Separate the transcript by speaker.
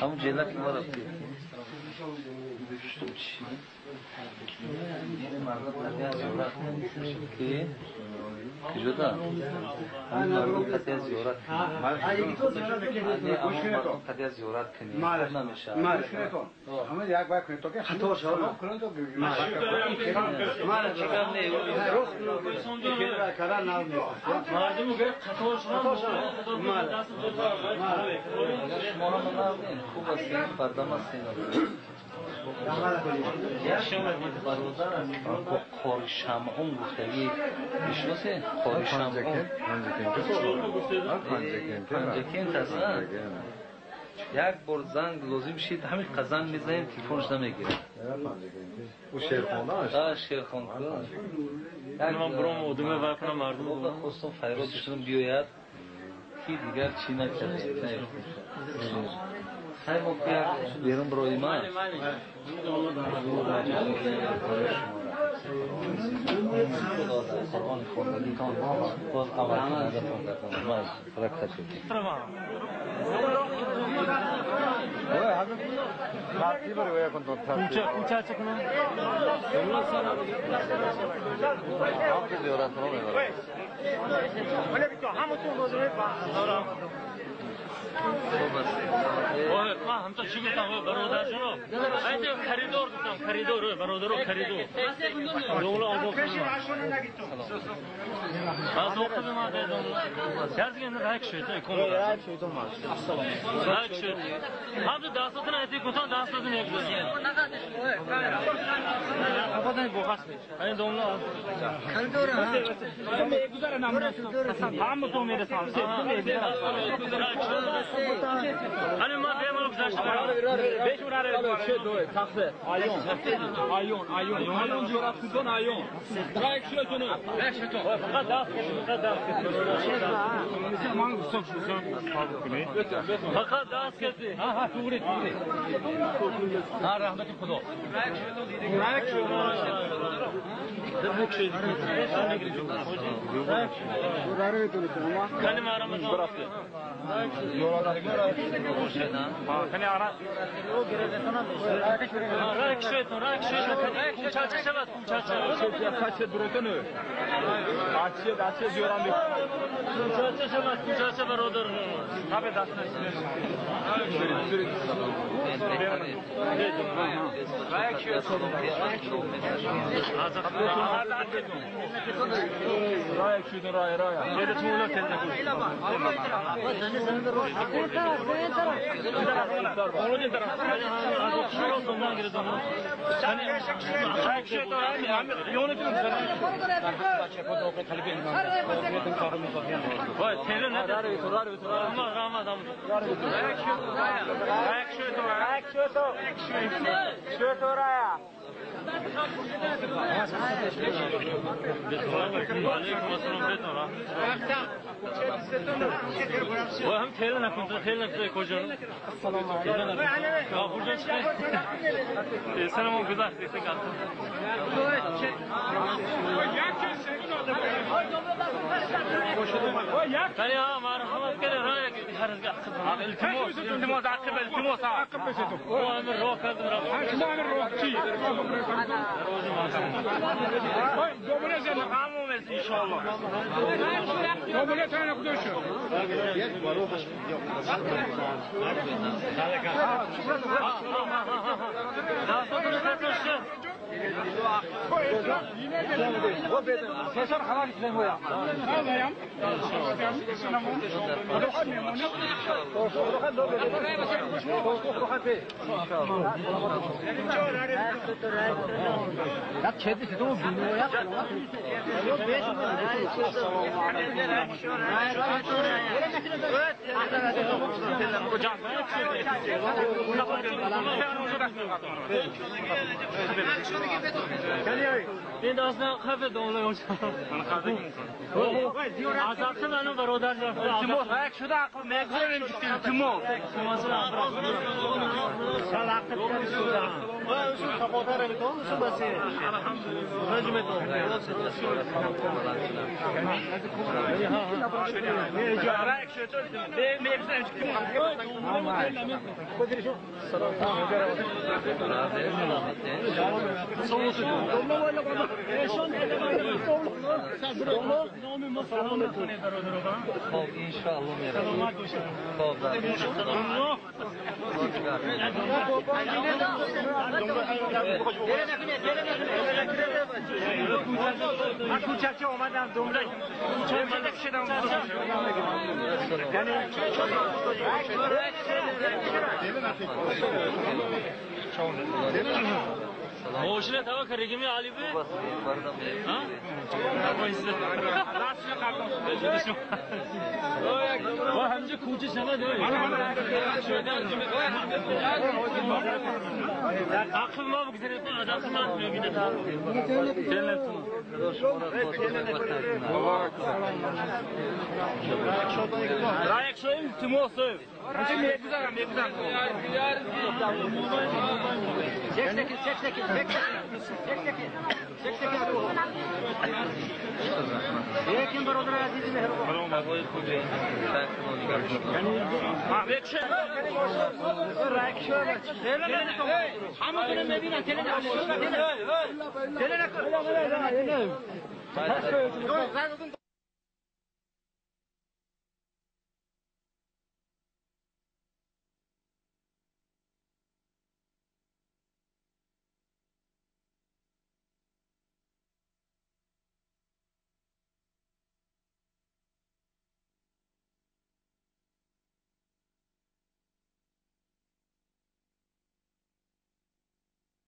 Speaker 1: Ҳамун ҷелак ма рафти. Ки? Куҷода? Ҳамин мардум қатъия зиёрат кунед. Зиёрат кунед. Намешавад. Хуб ҳастем, бардам ҳастем. Бародар бо Қори Шамъун гуфтагӣ мешиносед? Қори Шамъун Панҷакент аст. Як бор занг лозим шид, ҳамин қа занг мезанем, телефонш намегирад. Шерхон. Хостам файрод бишунам биёяд, ки дигар чӣ накард. Хай мо берун бироим. Қуръони хондагитон боз аввалкунандатон гардонад. Баракат шуд.
Speaker 2: Ман ҳамто чӣ гуфтам, бародарҷоно? Айте коридор гуфтам, коридор, бародаро, коридор. Домла огоҳ кунам. Аз оқиби ман домла. Язген райк шуд, ком. Райк шуд. Ҳамто дастотон айте гуфтам, дастотон як гузар. Айн домла.
Speaker 3: Коридор. Ҳамто мерасам.
Speaker 2: Али ма бемалу гузашта.
Speaker 3: Айон, айон, айон, зиёрат кунтон айон. Райк шуд.
Speaker 2: Фақат даст, фақат даст. Фақат даст кардӣ.
Speaker 3: Ҳа, ҳа, туғри, туғри. Ҳа, раҳмати Худо. Райк шуд.
Speaker 2: این داستان خفه دنبال اونجا. از عقل منو برادر جان.
Speaker 3: التماس یک شده عقل میگذاریم التماس.
Speaker 2: سال عقل شده.
Speaker 1: خب انشاءالله میرسیم. خب
Speaker 3: من کوچکچه اومدم دنبال کوچکچه شدم.
Speaker 2: ماشین توا کرگی علی به ها وا همجا کوچه شما ده عقل ما بگذره عقل ما میبینه
Speaker 3: رایک شو التماس میگذارم میگذارم.
Speaker 2: یکیم برادر عزیز مهربان. همه میبینن تله نکن.